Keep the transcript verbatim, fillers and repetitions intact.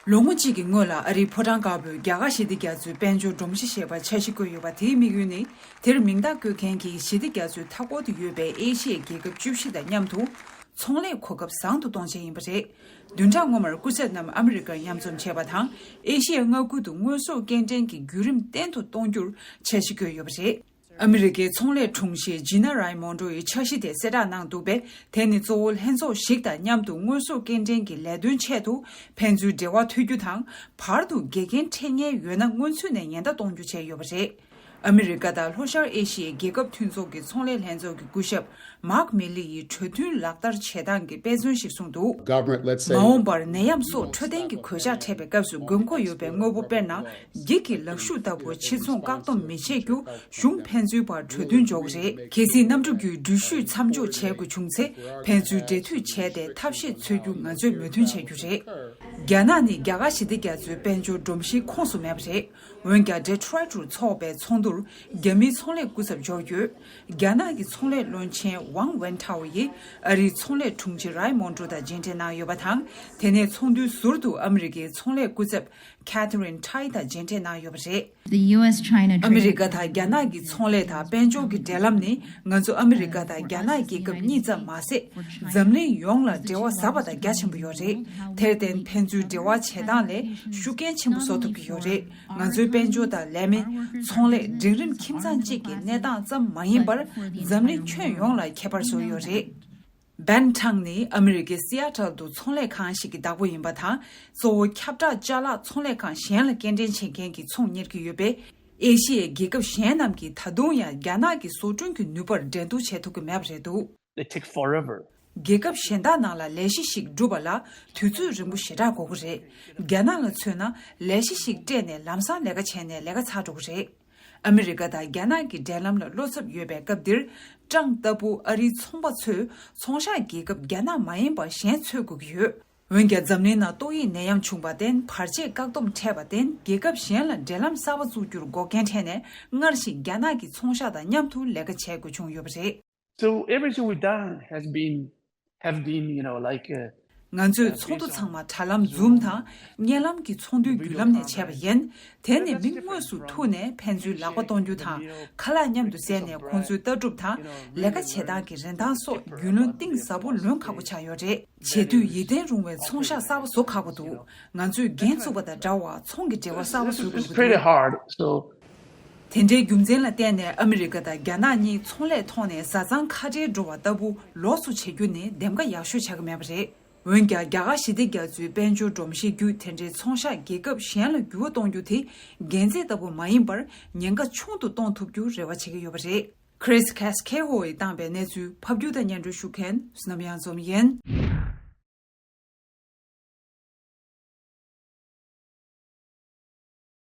ལོ་ངོ་གཅིག་གི་སྔོན་ལ་ཨ་རིའི་ཕོ་བྲང་དཀར་པོས་རྒྱ་གར་ཞི་བདེ་རྒྱ་མཚོའི་དཔལ་འབྱོར་སྒྲོམ་གཞི་ཞེས་པ་འཆར་གཞི་བཀོད་ཡོད་པ། དེའི་དམིགས་ཡུལ་ནི་དེར་མིང་རྟགས་བཀོད་མཁན་གྱི་ཞི་བདེ་རྒྱ་མཚོའི་མཐའ་འཁོར་དུ་ཡོད་པའི་ཨེ་ཤི་ཡའི་རྒྱལ་ཁབ་བཅུ་བཞི་དང་མཉམ་དུ་ཚོང་ལས་གོ་སྐབས་བཟང་དུ་གཏོང་ཆེད་ཡིན་པ་རེད། བདུན་ཕྲག་སྔོན་མར་སྐུ་ཚབ་རྣམས་ཨ་མི་རི་ཀར་མཉམ་འཛོམས་བྱས་པ་དང་། ཨེ་ཤི་ཡའི་མངའ་ཁུལ་དུ་དངོས་ཟོག་སྐྱེལ་འདྲེན་གྱི་བརྒྱུད་རིམ་བརྟན་དུ་གཏོང་རྒྱུར་འཆར་གཞི་བཀོད་ཡོད་པ་རེད། ཨ་མི་རི་ཀའི་ཚོང་ལས་དྲུང་ཆེ་ཇི་ན་རའི་མོན་ཌོ་ཡིས་འཆར་གཞི་དེ་གསལ་བསྒྲགས་གནང་འདུག་པས། དེ་ནི་གཙོ་བོ་ལྷན་ཚོགས་ཤིག་དང་མཉམ་དུ་དངོས་ཟོག་སྐྱེལ་འདྲེན་གྱི་ལས་དོན་ཆེད་དུ་ཕན་ཚུན་འབྲེལ་བ་མཐུད་རྒྱུ་དང་། བར་དུ་འགལ་རྐྱེན་འཕྲད་ཉེན་ཡོད་ན་སྔོན་ཚུད་ནས་ཉེན་བརྡ་གཏོང་རྒྱུ་བྱས་ཡོད་པ་རེད། ཨ་མི་རི་ཀ་དང་ལྷོ་ཤར་ཨེ་ཤི་ཡའི་རྒྱལ་ཁབ་མཐུན་ཚོགས་ཀྱི་ཚོང་ལས་ལྷན་ཚོགས་ཀྱི་སྐུ་ཞབས་མཱག་མི་ལི་ཡིས་གྲོས་མཐུན་ལག་བསྟར་བྱེད་སྟངས་ཀྱི་དཔེ་མཚོན་ཞིག་གསུངས་འདུག། Government, let's say, མ་འོངས་པར་ནད་ཡམས་སོགས་འཕྲོད་བསྟེན་གྱི་གོད་ཆག་འཕྲད་པའི་སྐབས་སུ་དགོས་མཁོ་ཡོད་པའི་དངོས་པོ། དཔེར་ན། འགྱིག་གི་ལག་ཤུབས་ལྟ་བུ་ཕྱིར་ཚོང་བཀག་སྡོམ་མི་བྱེད་རྒྱུ་གཞུང་ཕན་ཚུན་བར་གྲོས་མཐུན་འཇོག་གི་རེད། གལ་སྲིད་གནམ་གྲུ་བརྒྱུད་འགྲུལ་བཞུད་མཚམས་འཇོག་བྱེད་དགོས་བྱུང་ཚེ། ཕན་ཚུན་འབྲེལ་མཐུད་བྱས་ཏེ་ཐབས་ཤེས་འཚོལ་རྒྱུ་ང་ཚོས་མོས་མཐུན་བྱ་རྒྱུ་རེད། རྒྱ་ནག་ནི་རྒྱ་གར་ཞི་བདེ་རྒྱ་མཚོའི་དཔལ་འབྱོར་སྒྲོམ་གཞིའི་ཁོངས་སུ་མེད་པ་རེད། འོན་ཀྱང་ཌེ་ཊོ་རོའི་ཊ་རུ་འཚོགས་པའི་ཚོགས་འདུར་རྒྱ་མིའི་ཚོང་ལས་སྐུ་ཚབ་འབྱོར་ཡོད། རྒྱ་ནག་གི་ཚོང་ལས་བློན་ཆེན་ཝང་ཝེན་ཐའོ་ཡིས་ཨ་རིའི་ཚོང་ལས་དྲུང་ཆེ་རའི་མོན་ཌོ་དང་མཇལ་འཕྲད་གནང་ཡོད་པ་དང་། དེ་ནས་ཚོགས་འདུའི་ཟུར་དུ་ཨ་མི་རི་ཀའི་ཚོང་ལས་སྐུ་ཚབ་ཁེ་ཐི་རིན་ཁྲའི་དང་མཇལ་འཕྲད་གནང་ཡོད་པ་རེད། The U S China ཨ་མི་རི་ཀ་དང་རྒྱ་ནག་གི་ཚོང་ལས་དང་དཔལ་འབྱོར་གྱི་འབྲེལ་ལམ་ནི་ང་ཚོ་ཨ་མི་རི་ཀ་དང་རྒྱ་ནག་རྒྱལ་ཁབ་གཉིས་ཙམ་མ་ཟད། འཛམ་གླིང་ཡོངས་ལ་འབྲེལ་བ་ཟབ་པ་དང་རྒྱ་ཆེན་པོ་ཡོད་རེད། དེར་བརྟེན་ཕན་ཚུན་འབྲེལ་བ་བྱེད་སྟངས་ལས་ཤུགས་རྐྱེན་ཆེན་པོ་བཟོ་ཐུབ་ཀྱི་ཡོད་རེད། ང་ཚོའི་དཔལ་འབྱོར་དང་ལས་མི། ཚོང་ལས། འབྲིང་རིམ་ཁྱིམ་ཚང་གཅིག་གི་གནས་སྟངས་ཙམ་མ་ཡིན་པར། འཛམ་གླིང་ཁྱོན་ཡོངས་ལ་ཁྱད་པར་བཟོ་ཡི་ཡོད་རེད། སྦན་ཁྲང་ནི་ཨ་མི་རི་ཀའི་སི་ཨ་ཊལ་དུ་ཚོང་ལས་ཁང་ཞིག་གི་བདག་པོ་ཡིན་པ་དང་། གཙོ་བོ་ཁྱབ་བསྒྲགས་ཅ་ལག་ཚོང་ལས་ཁང་གཞན་ལ་སྐྱེལ་འདྲེན་བྱེད་མཁན་གྱི་ཚོང་གཉེར་གྱི་ཡོད་པས། ཨེ་ཤི་ཡའི་རྒྱལ་ཁབ་གཞན་རྣམས་ཀྱིས་ད་དུང་ཡང་རྒྱ་ནག་གི་བཟོ་སྐྲུན་གྱི་ནུས་པར་འགྲན་བསྡུར་བྱེད་ཐུབ་ཀྱི་མེད་པ་རེད་འདུག། They take forever. རྒྱལ་ཁབ་གཞན་དག་ནང་ལ་ལས་གཞི་ཞིག་སྒྲུབ་པ་ལ་དུས་ཚོད་རིང་པོ་ཞེ་དྲག་འགོར་གྱི་རེད། རྒྱ་ནག་ལ་མཚོན་ན། ལས་གཞི་ཞིག་སྤྲད་ནས་ལམ་སང་ལས་ཀ་བྱས་ནས་ལས་ཀ་ཚར་འགྲོ་གི་རེད། ཨ་མི་རི་ཀ་དང་རྒྱ་ནག་གི་འབྲེལ་ལམ་ལ་བློ་འཚབ་ཡོད་པའི་སྐབས་འདིར། ཀྲང་ལྟ་བུ་ཨ་རིའི་ཚོང་པ་ཚོས་ཚོང་ཤག་རྒྱལ་ཁབ་རྒྱ་ནག་མ་ཡིན་པ་གཞན་འཚོལ་དགོས་ཀྱི་ཡོད། འོན་ཀྱང་། འཛམ་གླིང་ནང་ཏོག་དབྱིབས་ནད་ཡམས་བྱུང་བར་བརྟེན། བར་ཆད་བཀག་སྡོམ་འཕྲད་པར་བརྟེན། རྒྱལ་ཁབ་གཞན་ལ་འབྲེལ་ལམ་གསར་པ་བཙུགས་རྒྱུར་འགོག་རྐྱེན་འཕྲད་ནས། སྔར་བཞིན་རྒྱ་ནག་གི་ཚོང་ཤག་དང་མཉམ་དུ་ལས་ཀ་བྱེད་དགོས་བྱུང་ཡོད་པ་རེད། So everything we've done has been, have been, you know, like, uh, ང་ཚོས་ཚོགས་འདུ་ཚང་མ་དྲ་ལམ་Zoom དང་། བརྙན་ལམ་གྱི་ཚོགས་འདུའི་བརྒྱུད་ལམ་ནས་བྱས་པ་ཡིན། དེ་ནི་མི་དངོས་སུ་ཐུག་ནས་ཕན་ཚུན་ལག་པ་གཏོང་རྒྱུ་དང་། ཁ་ལག་མཉམ་དུ་བཟས་ནས་ཁོང་ཚོའི་ལྟ་གྲུབ་དང་། ལས་ཀ་བྱེད་སྟངས་ཀྱི་རིན་ཐང་སོགས་རྒྱུས་ལོན་གཏིང་ཟབ་པོ་ལོན་ཁག་པོ་ཆགས་ཡོད་རེད། བྱེད་དུས་ཡིད་བརྟན་རུང་བའི་ཚོང་ཤག་གསར་པ་བཟོ་ཁག་པོ་འདུག། ང་ཚོས་འགན་བཙུགས་པ་དང་འདྲ་བར་ཚོང་གི་འབྲེལ་བ་གསར་པ་བཟོ་དགོས་ཀྱི་འདུག། It's pretty hard, so དེ་འདྲའི་རྒྱུ་མཚན་ལ་བརྟེན་ནས་ཨ་མི་རི་ཀ་དང་རྒྱ་ནག་གཉིས་ཚོང་ལས་ཐོག་ནས་བཟའ་ཚང་ཁ་བྲལ་འགྲོ་བ་ལྟ་བུ་ལོགས་སུ་བྱེད་རྒྱུ་ནི་འདེམས་ཀ་ཡག་ཤོས་ཆགས་ཀྱི་མེད་པ་རེད། འོན་ཀྱང་། རྒྱ་གར་ཞི་བདེ་རྒྱ་མཚོའི་དཔལ་འབྱོར་སྒྲོམ་གཞི་བརྒྱུད་དེ་འདྲའི་ཚོང་ཤག་རྒྱལ་ཁབ་གཞན་ལ་འགྱུར་བ་གཏོང་རྒྱུ་དེ་འགན་འཛིན་ལྟ་བུ་མ་ཡིན་པར། ཉེན་ཁ་ཆུང་དུ་གཏོང་ཐུབ་རྒྱུར་རེ་བ་བྱེད་ཀྱི་ཡོད་པ་རེད། Chris Casquejo ཡིས་བཏང་པའི་གནས་ཚུལ་ཕབ་སྒྱུར་དང་སྙན་སྒྲོན་ཞུ་མཁན་བསོད་ནམས་གཡང་འཛོམས་ཡིན།